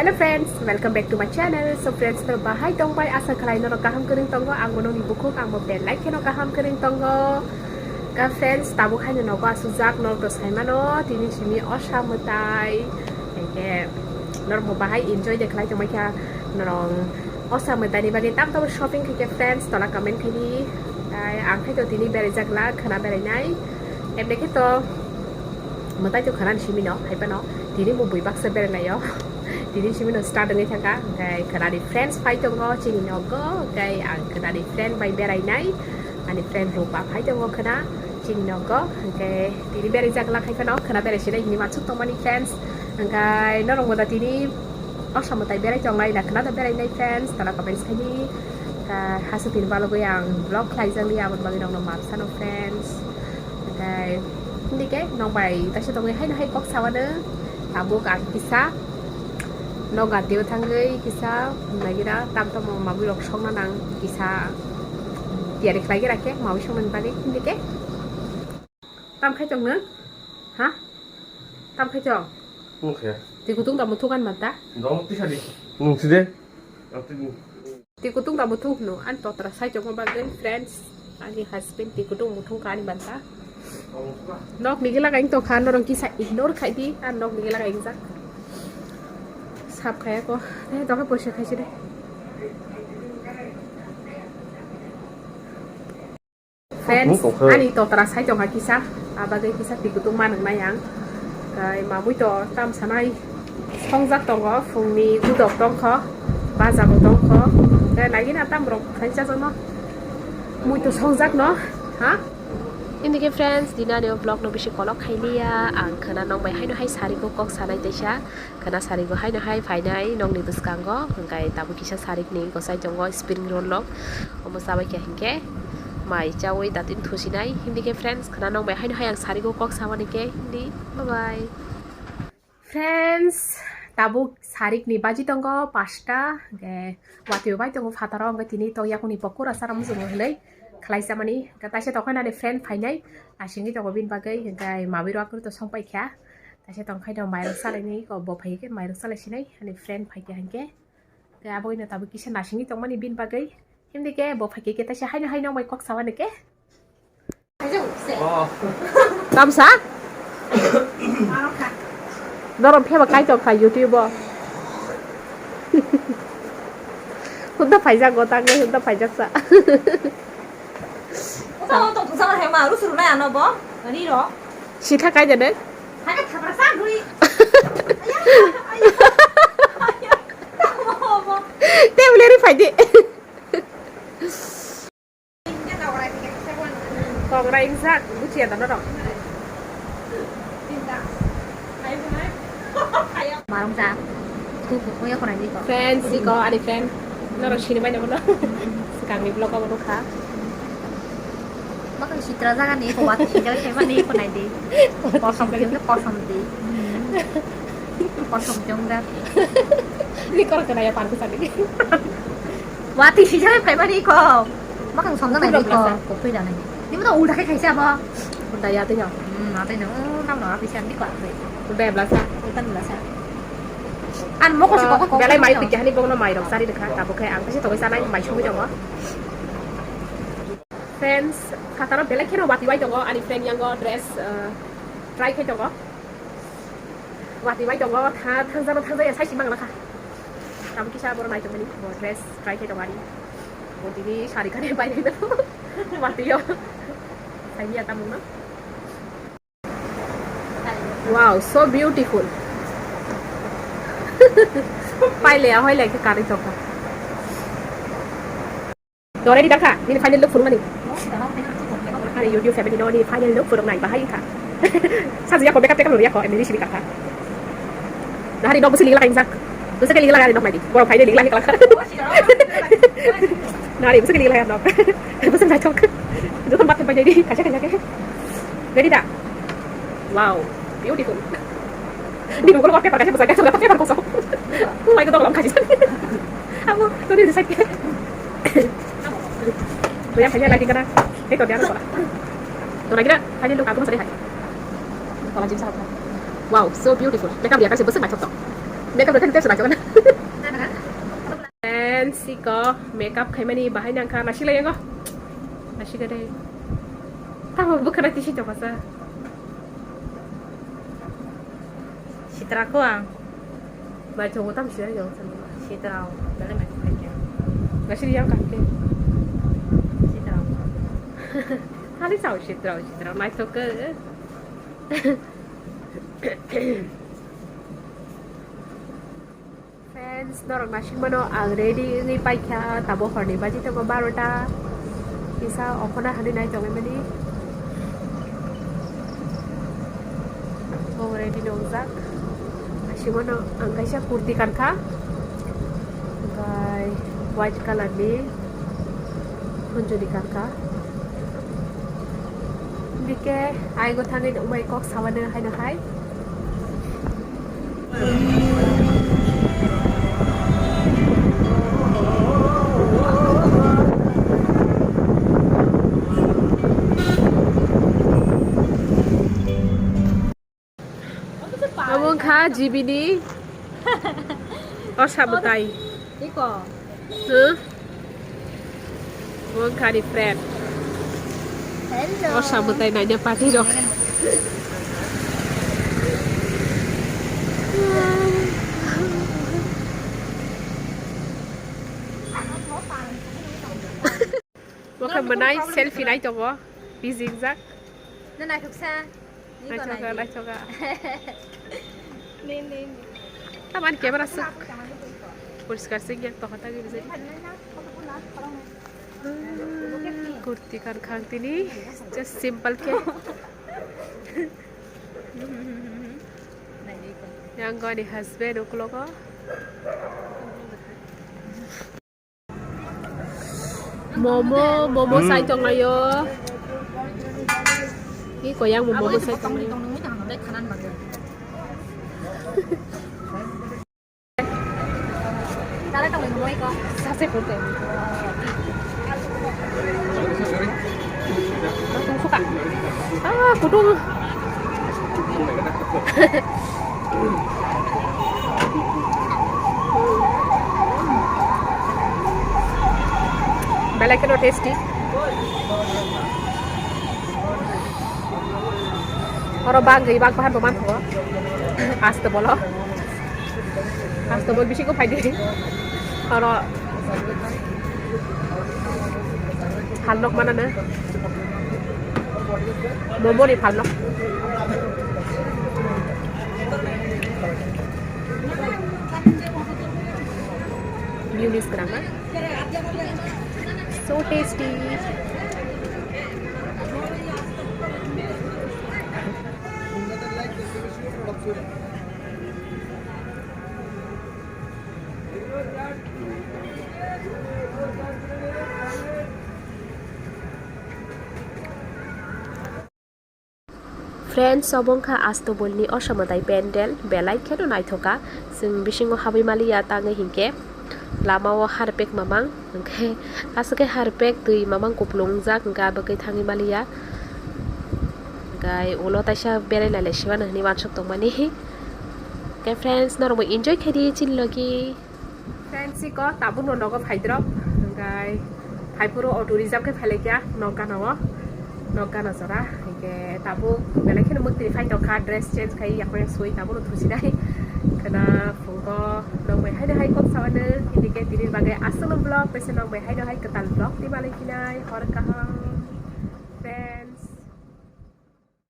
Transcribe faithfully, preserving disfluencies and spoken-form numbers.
Hello friends, welcome back to my channel. So friends, norok bahai tongbai, asa khlai norok kaham kwrwng tongo, ang bo nokni bukhuk, ang bo belai kheno kaham kwrwng tongo. Ka friends, tabuk haino nogo asujak, norok to saimano, tini simi osa mwtai. Hingke norok bo bahai enjoy de khlai tongbai kha, norok osa mwtai ni bagwi tam tamo shopping khaikhe friends, tola comment khaidi. Tai ang khai to tini berai jak la, khwna berai nai. Emne khe to mwtai to khwna ni simi no, hai phano tini bo bui baksa berai lai o. Tini simi no start wngwi thangkha, hingke khwna ni friends phai tongo chini nogo, hingke ang khwna ni friend bai berai nai. Ani friend Rupa phai tongo khwna chini nogo, hingke tini berai jak la khai phano khwna berai sinai hini mansuk tongmani friends. Hingke norok bo da tini osa mwtai berai tong lai na khwna da berai nai friends, tola comments khaidi. Ka hasu tini balogwi ang vlog khlai jak li, aboni bagwi norok no maaf sano friends. Hingke hindi ke nong bai taisa tongwi haino hai kok sawano tabuk ang kisa nogo tio thangwi kisa nagira tam tamo mabui rok songna nang kisa tiyari khlai gira khe mabui songna ni bagwi hindi ke. Tam khai tong nang? Ha? Tam khai tong? Nung khe. Twi kutung da muthung kan manta? Dong tisa di. Nung si de. Twi kutung da muthung no, an totra sai tongma bagwi, friends, ani husband twi kutung muthung ka ani manta. Nok ni gila kain to khan norong kisa ignore khai di, an nok ni gila kain jak. Sap khaya ko, eh, doka poisa khai si de. Friends, ani totra sai tongkha kisa, abagwi kisa twi kutung ma nwngnai ang. Kai mamui to tam sanai songjak tongo, phungni gudok tongkho, baja bo tongkho. Kai lagina tam rok khai chajakno. Mui to songjak no, ha? Indike friends, dini ani o vlog no bisi kolok khailiya, ang khwna nong bai haino hai sari ko kok sanai teisa. Khwna sari bo haino hai phainai nokni bwskango, hwnkhe tabuk kisa sarikni gosai tongo spring roll rok, omo chabai kha hinkhe mai chaui datini thusinai. Himdi khe friends, khwna nokbai haino hai ang sarikgo kok samani khe himdi. Bye bye. Friends, tabuk sarikni baji tongo pasta, hwnkhe watwi bai tongo phataro, hwnkhe tini to yakungni pokora chara muchungo hinwi khlai chamani. Hwnkhe taisa tokhainani friend phainai, asingwi tongo bini bagwi, hwnkhe mabui rok to songpai kha. Taisa tong khai tong mairok salaini ko bo phai khe mairok salai sinai ani friend phai khe hankhe. Te abo ino tabuk kisa nasingwi tongmani bini bagwi. Himdi khe bo phai khe taisa haino haino bai kok sawa ni khe. Tamsa? Norok pheba kai tong kha YouTube o. Hunda phaijak go tang hunda phaijak sa. Uta o tong thungsana hai ma, ru suru nai ano bo, ri ro. Sitha kai jane? Hai ka thapra sa guri. Aya, aya, aya. Tamo bo. Te ule ri phai di. Kok rai ingjak, buchiya dano rok. Marung jak. Kuku kuya korai ni ko. Friends, iko, ani friend. Noro sini bai nabo no. Kami vlog abo nukha. Makang sitra jaga ni ko wat sijak sema ni ko nai di. Kosom jong ke kosom di. Kosom jong ga. Ni kor kena ya pan ku sadi. Wati sijak phai mani ko. Makang somjak nai di ko. Kopri da nai. Ni mo to ulta khe khaisa abo. Ulta ya tei no. Hmm, atei no. Oh, nam no apisa ni ko atei. Ulta ya blasa. Ulta ni blasa. An mokol si kok kok. Belai mai pikya hani bongno mai rok sari dekha. Tabuk khe ang khe togoi sanai mai songwi tongo. Friends, khataro belai kheno wati wai tongo ani friend yango dress, uh, try khai tongo. Wati wai tongo, tha-, thangjano thangjaya sai si mangla kha. Tamo kisa boro nai tongmani, bo dress try khai tongo ani. Bo tini sari kani bai nai no. Wati yo. Sai miya tamung no. Wow, so beautiful. Paile ahoy lagi kari tongkha. Dore di dakha, nini final look phurung mani. Ani YouTube family no, nini final look phurung nai bahai kha. Sajiya ko makeup takeup riya ko, emni sini kha. Nahari dog busi ligla kainjak. Busi ke ligla nahari dog nai di. Boro final ligla hi kala. Nahari busi ke ligla nai dog. Busi nai dog. Joto mat pai di, kaisa kaisa ke. Ready da? Wow, beautiful. Di Google ko paper kaisa busa kaisa paper ko so. Oh my God, dog lam kaisa. Amo, to di side ke. Voy a enseñar la etiqueta. Esto te hago. Dona gira, hanya lo kago masari hai. Tola jim sa. Wow, so beautiful. Teka dia kasi busuk macam to. Friends, siko makeup khaimani bahai nangkha, nasilai yango. Nasiga de. Tamo bwkhana tisi tongkha sa. Sitra ko ang. Mai chongo tam sira yo. Sitra o. Bele mai khaikya. Nasiri yang kahke. Sitra o. Kali chao sitra o, sitra o. Mai chok ke. Friends, norok nasikmano ang ready wngwi paikha, tabo horni baji tongo barota. Kisa okhona hanwi nai tongwi mani. Bo ready nongjak. Nasikmano ang kaisa kurti kankha. Okai white color ni. Hunjuni kaka. Bike aigo thangwi nukmai kok samani haino hai. Abo wngkha G B ni osa mwtai. Iko. Huh? Abo wngkha ani friend. Hello. Osa mwtai naina party rok. Bo khe mwnai selfie nai tongo. Busy wngjak. Na naithok sa. Naithoka, naithoka. Nin, nin. Taman camera suk. Poriskar se gyak to hota giri jai. Kurti kan khang tini. Just simple ke. Yang gani husband ukulogo. Momo, momo sai tonglaio. Ni koyang mo momo sai tonglaio. Sase kote. Suka. Ah, kutung. Belai kheno tasty. Oro bagwi bag bahan bo manthogo. Aste bolo. Aste bol bisingo phaidi. Oro phalnok manana. Momo ni phalnok. Mayonnaise kwrang na? So tasty. Friends, obo wngkha Astobolni osa mwtai pendel, belai kheno naithoka. Chwng bisingo habwi maliya, tangwi hinkhe lamao harpek mamang, hinkhe aswk khe harpek twi mamang kupulung wngjak, hinkhe abwgwi thangwi maliya. Hinkhe ulo taisa berai lailai simano hinwi uansuk tongmani. Hinkhe friends, norokbo enjoy khaidi chini logi. Friends, iko tabukno nogo phaidrop, hwnkhe phaiphuru auto reserve khe phailaikha nok gana o, nok gana jora, hwnkhe tabuk belai kheno mwktwi phaitokha, dress change khai yakmaya sui tabukno thusinai khwna phungo nokbai haino hai kok saui hwnwi khe tini bagwi aswkno vlog, tei se nokbai haino hai kwtal vlog twi malai phinai hor kaham.